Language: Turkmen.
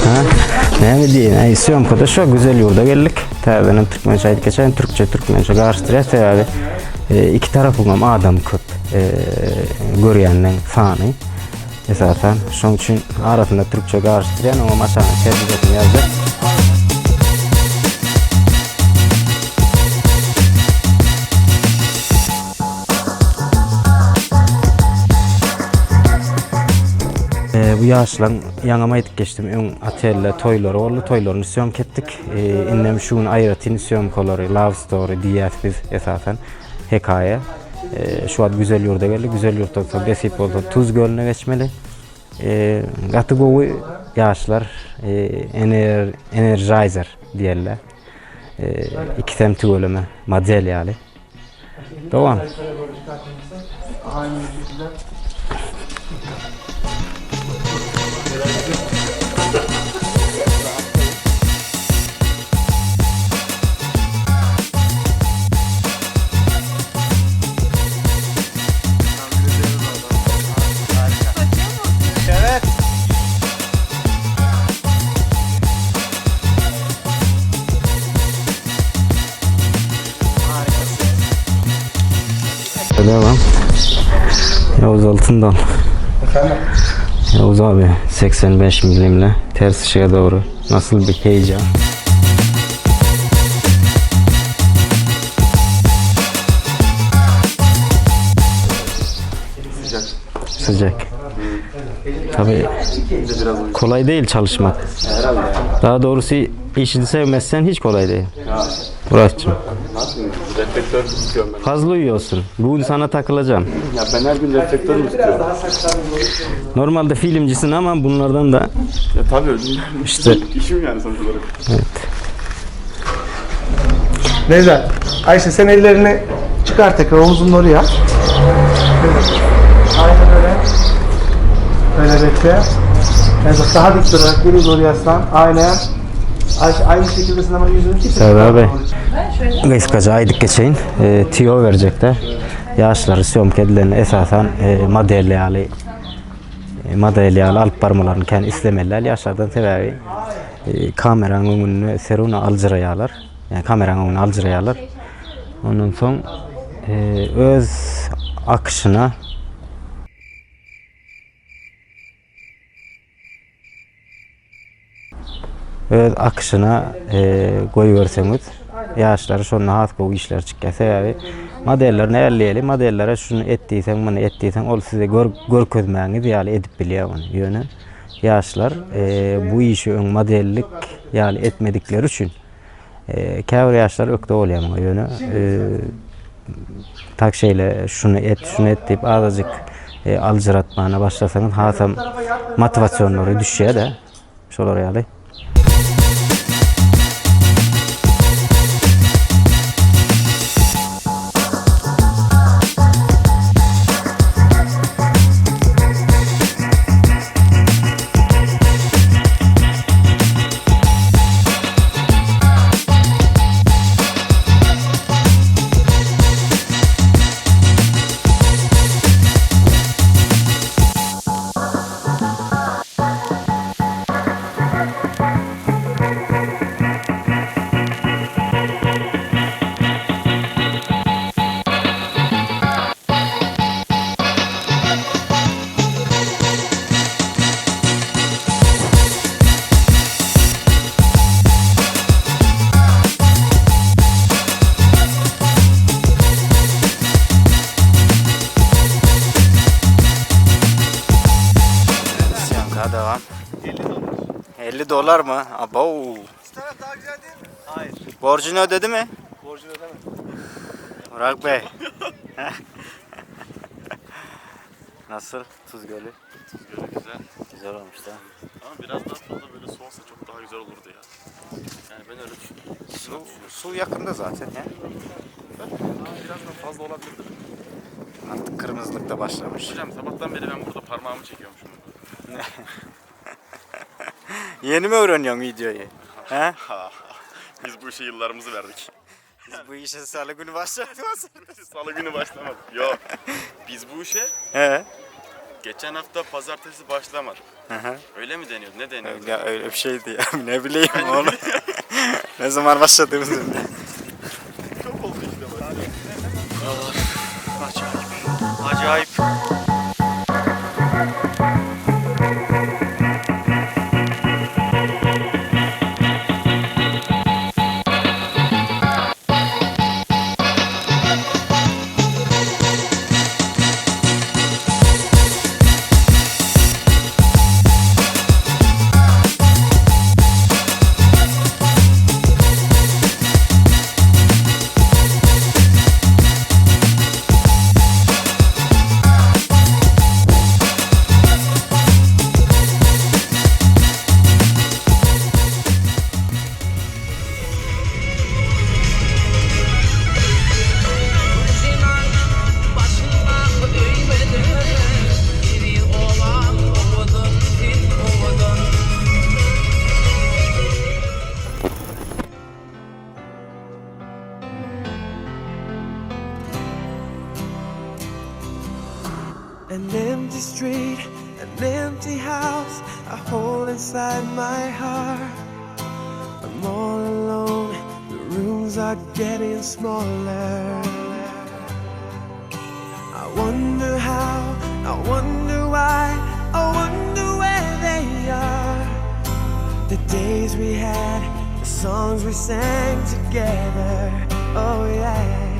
Ha? Näme diýen? Aý, syýomkada şo güzel ýurda geldik. Täzeden türkmençe aýdyp geçeýin, türkçe türkmençe garyşdyrýar sebäbi e, iki tarapyň adam köp e, görýänden sany. Esasan şoň üçin arasynda türkçe garyşdyrýan, oňa maşana terjimesini ýazjak. Bu ýaşlaryň ýaňam aýdyp geçdim, öň otelde toýlary boldy, toýlaryny sýomka etdik. Indem şu gün aýratyn sýomkalary, love story diýýäs biz esasan, hekaýa. Şu wagt Güzel ýurda geldik. Güzel ýurtdan soň nesip bolsa Tuz gölüne geçmeli. Gaty gowy ýaşlar, ener energizer diýerler. Ikisem tüweleme model ýaly. Dowam. Evet. Devam. Yavuz Altındal. Efendim? Yavuz abi 85 milimle ters ışığa doğru. Nasıl bir heyecan? Sıcak. Sıcak. Tabii kolay değil çalışmak. Daha doğrusu işini sevmezsen hiç kolay değil. Muratçım. Nasıl? Reflektör istiyorum ben. Fazla uyuyorsun. Bugün sana takılacağım. Ya ben her gün reflektör mü istiyorum? Normalde filmcisin ama bunlardan da Ya tabii. İşte. İşim yani sonuç olarak. evet. Nevzat, Ayşe sen ellerini çıkar tekrar omzunun oraya. Evet. Aynen öyle. Öyle bekle. Nevzat daha dik durarak geri doğru yaslan. Aynen. Ayşe aynı şekilde ama yüzünü bir tık Serdar daha Bey. doğru Gysgaça aýdyp geçeýin. E, Tiyo berjekde. Ýaşlary syýomka edilende esasan e, model ýaly e, model ýaly alyp barmalaryny kän islemeliler ýaşlardan sebäbi e, kameranyň öňünde seruna aljyraýarlar. Ýani kameranyň öňünde aljyraýarlar. Ondan soň e, öz akyşyna Öz akyşyna goýberseňiz, ýaşlar şonda has gowy işler çykýar. Sebäbi modeller näl diýeli, modellere şuny et diýseň, muny et diýseň, ol size gör, görkezmäňiz ýaly edip bilýär ony. Ýöne ýaşlar bu işi öň modellik ýaly etmedikleri üçin käbir ýaşlar ökde bolýar muňa. Ýöne tak şeýle şuny et, şuny et diýip azajyk aljyratmana başlasaňyz hasam motiwasionlary düşýär-de. Şolar ýaly. Syýamka dawam. 50 dolar. 50 dolar mı? Abo. Taraf daha güzel değil mi? Hayır. Borcunu ödedi mi? Borcunu ödemedi. Burak Bey. Nasıl Tuz Gölü? Tuz Gölü güzel. Güzel olmuş da. Ama biraz daha fazla böyle su olsa çok daha güzel olurdu ya. Yani ben öyle düşünüyorum. Su, su yakında zaten ya. Biraz daha fazla olabilirdi. Artık kırmızılık da başlamış. Hocam sabahtan beri ben burada parmağımı çekiyormuşum. Yeni mi öğreniyorsun videoyu? He? Biz bu işe yıllarımızı verdik. Biz bu işe salı günü başladık. Salı günü başlamadık. Yok. Biz bu işe He. Geçen hafta pazartesi başlamadık. Öyle mi deniyordu? Ne deniyordu? Ya öyle bir şeydi ya. Ne bileyim oğlum. ne zaman başladığımızı. Çok oldu işte bak. Acayip. Acayip. Başına öymeden Biri olan ovadan sen ovadan An empty street, an empty house, a hole inside my heart. I'm all alone, the rooms are getting smaller. I wonder how, I wonder why, I wonder where they are. The days we had, the songs we sang together, oh yeah.